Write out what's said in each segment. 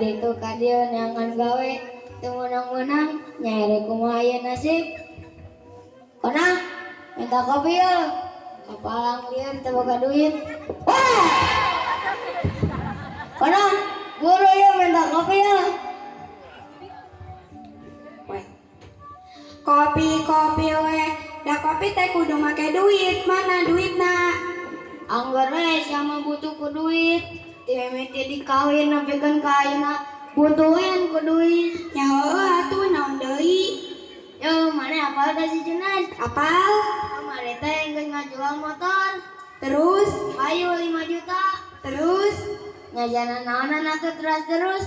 Ka ditu ka dieu neangan gawe teu meunang-meunang nya erek kumaha ieu nasib. Konang minta kopi yeuh. Kapalang lieur teu boga duit. Wah! Konang buru yeuh minta kopi yeuh. Weh. Kopi kopi weh, da kopi teh kudu make duit, mana duitna? Angger we sia mah butuh ku duit. Ti mimiti dikawin nepikeun ka ayeuna butuheun ku duit. Nya heueuh atuh naon deui? Yo, maneh apal teh si Juned? Apal? Kamari teh geus ngajual motor. Terus? Payu 5 juta. Terus? Ngajaran naonan atuh terus-terus.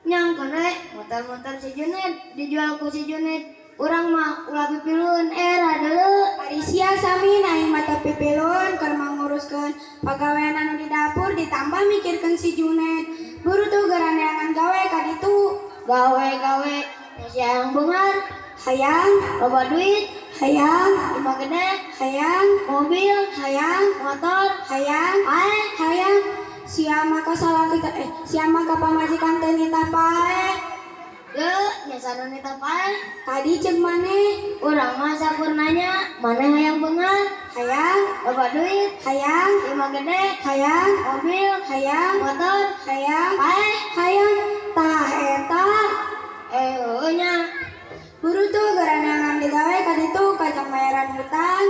Nyangkeun we motor-motor si Juned dijual ku si Juned. Urang mah ulah pipilueun era deuleu. Ari sia sami aing mah teu pipilueun keur manguruskeun pagawean anu di dapur ditambah mikirkeun si Juned. Buru tuh geura neangan gawe ka ditu. Gawe-gawe nya sia hayang beunghar. Hayang. Loba duit. Hayang. Imah gede. Hayang. Mobil. Hayang. Motor. Hayang. Paeh. Hayang. Sia mah ka salaki teh sia mah ka pamajikan teh nitah paeh. Leuh, nya saha nu nitah paeh? Tadi ceuk maneh. Urang mah sakur nanya, maneh hayang beunghar? Hayang. Loba duit. Hayang. Imah gede. Hayang. Mobil. Hayang. Motor. Hayang. Paeh. Hayang. Tah eta. Heueuh nya. Buru tuh geura neangan digawe ka ditu kajang bayaran hutang.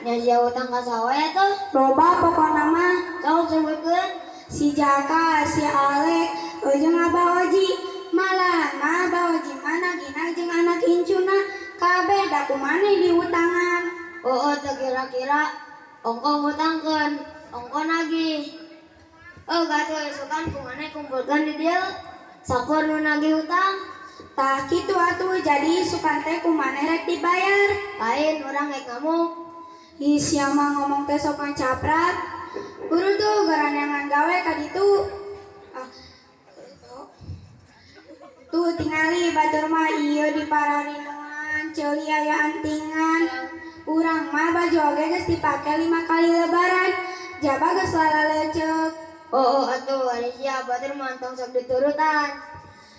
Nya sia hutang ka saha we atuh? Loba pokona mah. Sok sebutkeun. Si Jaka, si Alek, jeung Abah Oji. Malahan mah Abah Oji mah nagihna jeung anak incuna. Kabeh da ku maneh dihutangan. Heueuh teu kira-kira ongko ngutangkeun, ongko nagih. Heuh atuh isukan ku maneh kumpulkeun di dieu. Sakur nu nagih hutang. Tah kitu atuh jadi isukan teh ku maneh rek dibayar. Lain urang rek ngamuk. Ih sia mah ngomong teh sok ngacaprak. Buru tuh geura neangan gawe ka ditu. Ah. Tuh tingali batur mah ieu dipararinuan ceuli aya antingan. Urang mah baju oge geus dipake 5 kali lebaran. Jaba geus lalaleuceuk. Oh, atuh ari sia batur mah tong sok diturutan.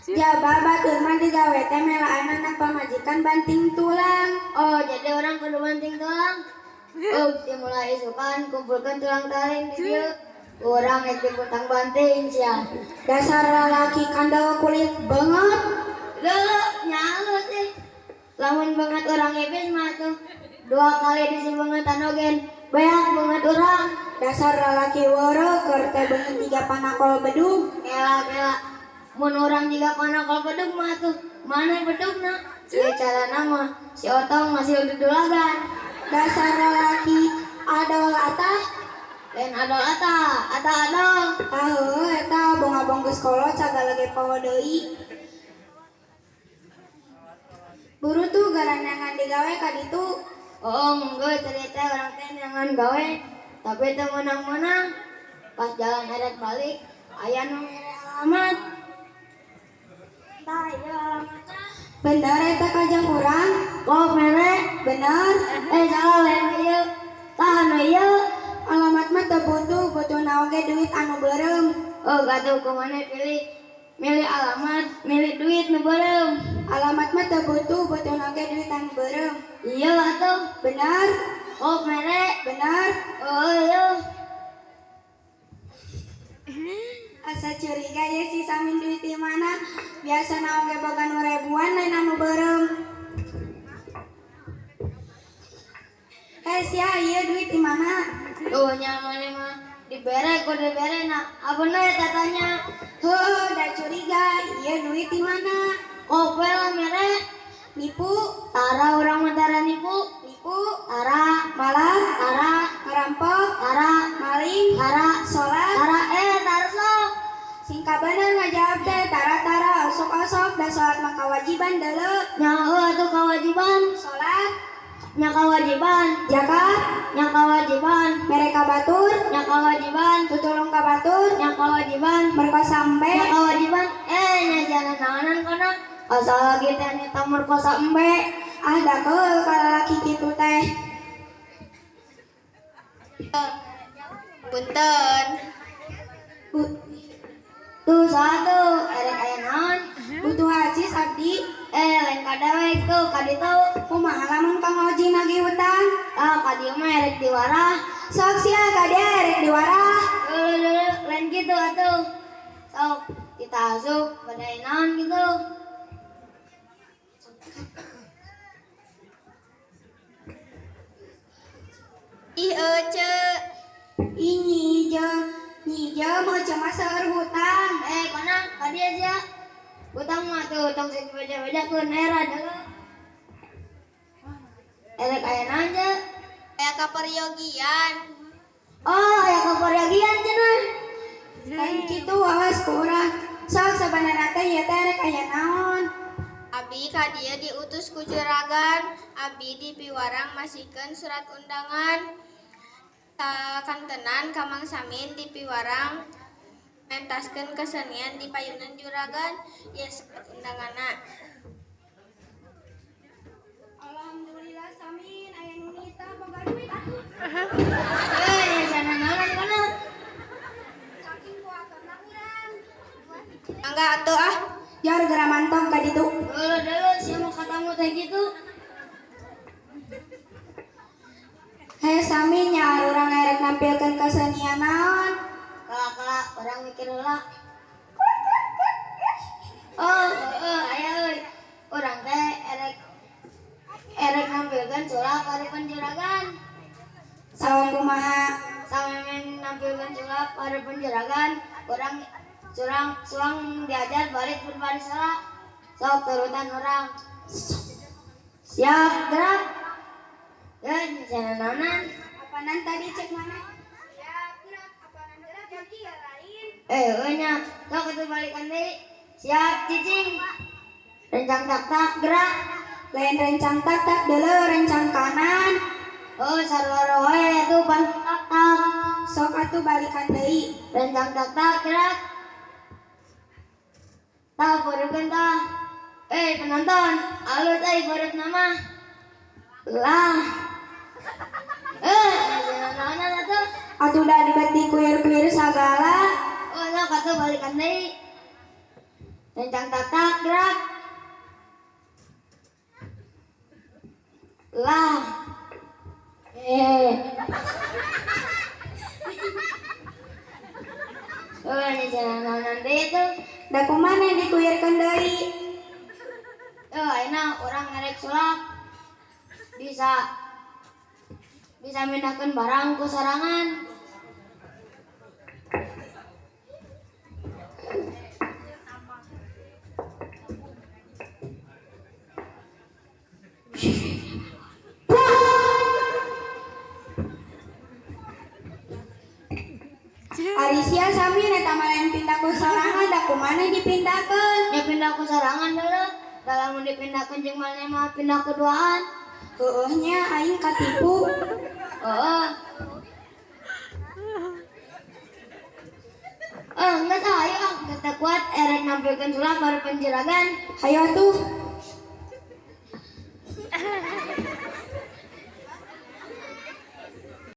Jaba batur mah digawe teh melaan anak pamajikan banting tulang. Oh, jadi orang kudu banting tulang. Oh, dimulai isukan kumpulkan tulang taling di dieu. Urang rek diputang banting sia. Dasar lalaki kandel kulit banget. Leuh, nyalu sih. Lamun banget urang ibis mah tuh 2 kali disibeungetan oge beak banget urang. Dasar lalaki weureuh keur teh beungeut tiga panakol bedug. Kela-kela mun urang jiga panakol bedug mah tuh mana bedugna? Ieu carana mah si Otong masih dudulagan. Dasar lalaki adol atah. Lain adol atah, atah adol. Tah heueuh eta abong-abong geus kolot sagala ge poho deui. Buru tuh gara neangan digawe ka ditu. Oh, geus tadi teh urang teh neangan gawe, tapi teu meunang-meunang. Pas jalan erek balik, aya nu mere alamat. Tah ieu alamatna. Bener eta kajang urang? Kok mere? Bener. Salah lain ieu. Tah anu ieu. Alamat mah teu butuh, butuhna oge duit anu beureum. Oh, atuh kumaha pilih? Milih alamat, milih duit nu beureum. Alamat mah teu butuh, butuhna oge duit anu beureum. Iya atuh. Bener. Oh, mere. Bener. Oh, iya. Asa curiga ye si Samin duit di mana? Biasana oge boga nu ribuan lain anu beureum. Hei sia, ieu duit di mana? Tuh nya maneh mah dibere ku dibere na. Abeuna eta tanya. Heuh, da curiga, ieu duit di mana? Kope lah mere. Nipu. Tara urang mah tara nipu. Nipu. Tara. Malah. Tara. Ngerampok. Tara. Maling. Tara. Salat. Tara. Tara sok. Singka bener ngajawab teh tara-tara osok-osok da salat mah kewajiban deuleu. Nya heueuh atuh kewajiban. Salat. Nya kewajiban. Zakat. Nya kewajiban. Mere ka batur. Nya kewajiban. Tutulung ka batur. Nya kewajiban. Merkosa embe. Nya kewajiban. Nya jalan naonan kono. Asa lagi teh nita merkosa embe. Ah da keul ka lalaki kitu teh. Punten. Tuh satu, erek Ka dewek tuh ka ditu. Kumaha lamun Kang Oji nagih hutang? Ah, ka dieu mah erek diwarah. Sok sia ka dieu erek diwarah. Dulu dulu lain gitu atuh. Sok kita asup bade naon gitu. Ih ece. Ih nyi Ijeu, nyi Ijeu mau cuma seueur hutang. Eh, kona ka dieu sia. Hutang mah tuh tong sing beja-bejakeun era deuleu. Erek aya naon je? Aya kaperyogian. Oh, aya kaperyogian cenah. Lain kitu awas ku urang. Sok sabanarna teh ieu teh erek aya naon? Abi ka dieu diutus ku juragan. Abi dipiwarang masihkeun surat undangan. Kantenan ka Mang Samin dipiwarang mentaskeun kesenian di payunan juragan. Ieu surat undanganna. Alhamdulillah Samin aya nu nita boga duit atuh. Eh, sana naon kona? Saking kuatna urang. Mangga atuh ah. Jar geura mantong ka ditu. Dulu dulu sia mau katamu teh gitu. Hei Samin nya urang erek nampilkeun kesenian naon? Kala-kala orang mikir heula. Oh, heeh, aya euy. Urang teh erek erek nampilkeun sulap hareupeun juragan. Sawa kumaha? Samemeh nampilkeun sulap hareupeun juragan, urang surang suang diajar baris berbaris heula. Sok turutan urang. Siap gerak. Dan sana naonan. Apanan tadi cek mana? Siap gerak, apanan gerak bagi ya lain. Eh, euy nya, sok atuh balikan deui. Siap cicing. Rencang tak tak gerak. Lain rencang tak tak deuleu rencang kanan. Oh, sarua wae atuh pan tak tak. Sok atuh balikan deui. Rencang tak tak gerak. Tah beureupkeun tah. Eh, penonton, alus euy beureupna mah. Lah. Eh, naonan atuh. Atuh da dibet dikuir-kuir sagala. Oh, sok atuh balikan deui. Rencang tak tak gerak. Lah. Eh. Oh, ini jalan naonan deui tuh. Da kumaha dikuirkeun deui? Oh, ayeuna urang ngerek sulap. Bisa bisa mindahkeun barang ku sorangan. Ari sia Samin eta mah lain pindah ku sorangan da kumaha dipindahkeun? Ya pindah ku sorangan dulu. Da lamun dipindahkeun jeung maneh mah pindah ku duaan. Heueuh nya aing katipu. Heeh. Eh, geus ah, ayo ah, geus teu kuat erek nampilkeun sulap hareupeun juragan. Hayo atuh.